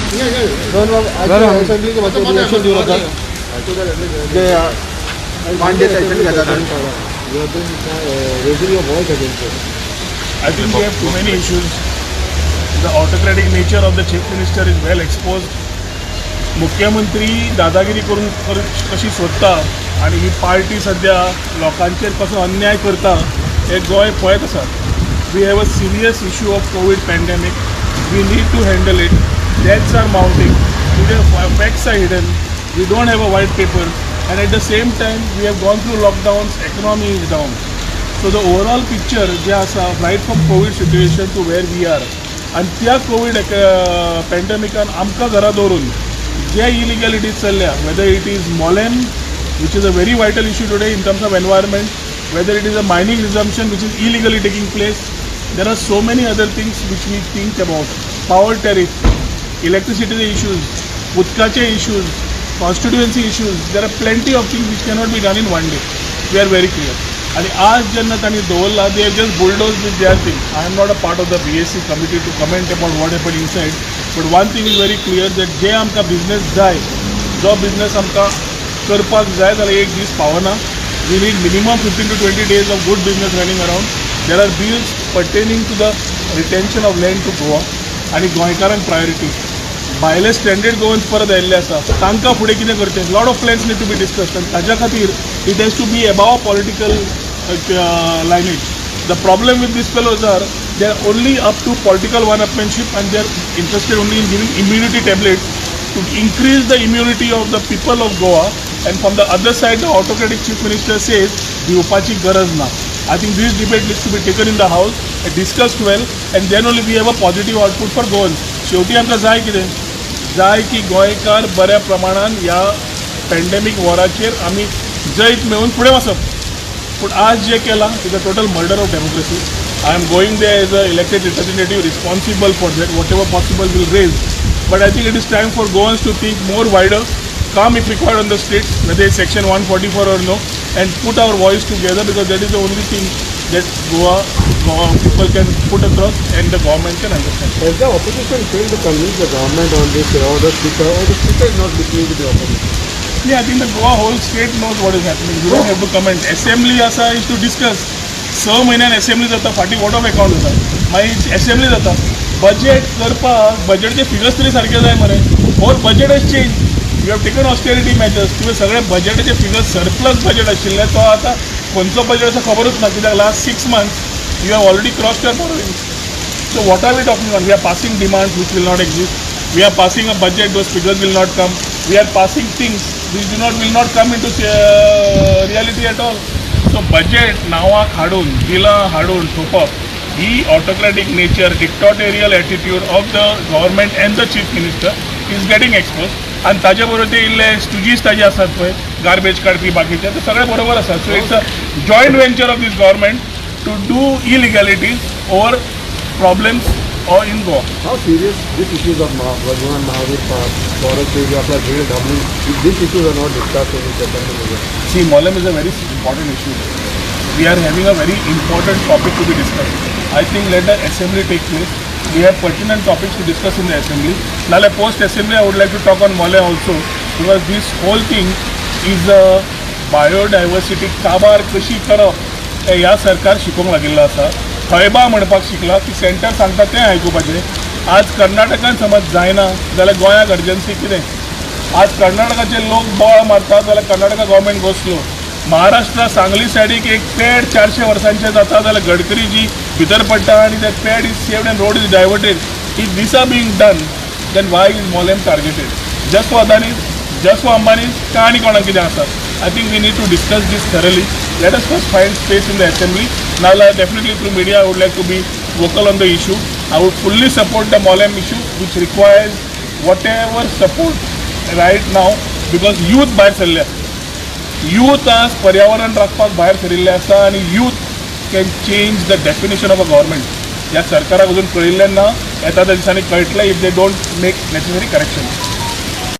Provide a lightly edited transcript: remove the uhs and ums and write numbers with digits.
असेंब्लीचे reaction दिवं जे मांडे सेशन घेतात. You have been raising your voice against it. I think we have too many issues. The autocratic nature of the chief minister is well exposed. मुख्यमंत्री दादागिरी करून कशी सोदता आनी ही पार्टी सद्या लोकांचेर कसो अन्याय करता हें गोंय पळयत आसा. We have a serious issue of Covid pandemic. We need to handle it. Deaths are mounting today, facts are hidden, we don't have a white paper, and at the same time we have gone through lockdowns, economy is down. So the overall picture जे आसा, right from Covid situation to where we are, आनी त्या Covid पॅन्डेमिकान आमकां घरा दवरून जे इलिगॅलिटीज चल्ल्या, whether it is Mollem, which is a very vital issue today in terms of environment, whether it is a mining resumption which is illegally taking place, there are so many other things which we think about. Power tariff, electricity issues, उदकाचे issues, constituency issues, there are plenty of things which cannot be done in one day. We are very clear. आणि आज जेन्ना तांणी दवरला, they have just bulldoze with their thing. I am not a part of the BAC committee to comment about what happen inside, but one thing is very clear that जे आमकां business जाय, जो business आमकां करपाक जाय जाल्यार एक दीस पावना. We need minimum 15 to 20 days of good business running around. There are bills pertaining to the retention of land to Goa आनी गोंयकारांक प्रायोरिटी. भायले स्टँडर्ड गोवन्स परत आयिल्ले आसा, तांकां फुडें कितें करचें, lot of plans need to be discussed. आनी ताज्या खातीर it has to be above political lineage. The problem with these fellows are they are only up to political one-upmanship and they are interested only in giving immunity tablets to increase the immunity of the people of Goa. And from the other side, the autocratic chief minister says, दिवपाची गरज ना. I think this debate needs to be taken in the house and discussed well, and then only we have a positive output for Goans. शेवटी आमकां जाय कितें? जाय की गोंयकार बऱ्या प्रमाणान ह्या पॅन्डेमीक वॉराचेर आमी जैत मेळोवन फुडें वचप. पूण आज जे केलां is a total murder of democracy. I am going there as a elected representative responsible for that. Whatever possible we'll raise, but I think it is time for Goans to think more wider, come if required on the streets, whether it's section 144 or no, and put our voice together, because that is the only thing that Goa people can put across and the government can understand. Has the opposition failed to convince the government on this, or the speaker is not listening to the opposition? Yeah, I think the Goa whole state knows what is happening. You don't have to comment. Assembly आसा is to discuss. 6 म्हयन्यान assembly जाता, फाटीं vote of account जाता, मागीर assembly जाता. Budget करपाक बजेटचे figures तरी सारके जाय मरे. Whole budget has change. You have taken austerity measures. तुवें सगळे बजेटाचे फिगर्स, सरप्लस बजेट आशिल्ले, तो आतां खंयचो बजेट आसा खबरूच ना, कित्याक last 6 months you have already cross your borrowing. So what are we talking on? We are passing demands which will not exist. We are passing a budget, those figures will not come. We are passing things which do not will not come into reality at all. So budget नांवाक हाडून, बिलां हाडून थोपप ही autocratic nature, dictatorial attitude of the government and the chief minister is getting expose. आनी ताजे बरोबर ते इल्ले स्टुजीस ताजे आसात पळय, गार्बेज काडपी, बाकीचे, ते सगळे बरोबर आसा. So it's a joint venture of this government to do illegalities over problems or in Goa. How serious these issues of Bhagwan Mahavir Park, forest area plus rail doubling, if these issues are not discussed in this assembly? See, Mollem is a very important issue. We are having a very important topic to be discussed. I think let the assembly take place. We have pertinent topics to discuss in the assembly. Now, post assembly, I would like to talk on Mollem also, because this whole thing is a biodiversity काबार कशी करप हें ह्या सरकार शिकोवंक लागिल्लो आसा. खंयबा म्हणपाक शिकला की सेंटर सांगता तें आयकुपाचें. आज कर्नाटकान समज जायना जाल्यार गोंयाक अर्जन्सी कितें? आज कर्नाटकाचे लोक बोवाळ मारतात जाल्यार Karnataka government go slow. Maharashtra Sangli सायडीक एक पेड 400 वर्सांचें जाता जाल्यार गडकरी जी भितर पडटा आनी that pad is saved and road is diverted. If this are being done, then why is Mollem targeted? Just for Adanis, just for Ambanis का आनी कोणाक कितें आसा? I think we need to discuss this thoroughly. Let us first find space in the assembly. Now, definitely through media, I would like to be vocal on the issue. I would fully support the Mollem issue, which requires whatever support right now, because youth भायर सरल्या. Youth आज पर्यावरण राखपाक भायर सरिल्ले आसा आनी youth can change the definition of a government. ह्या सरकाराक अजून कळिल्लें ना. येता त्या दिसांनी कळटलें if they don't make necessary correction.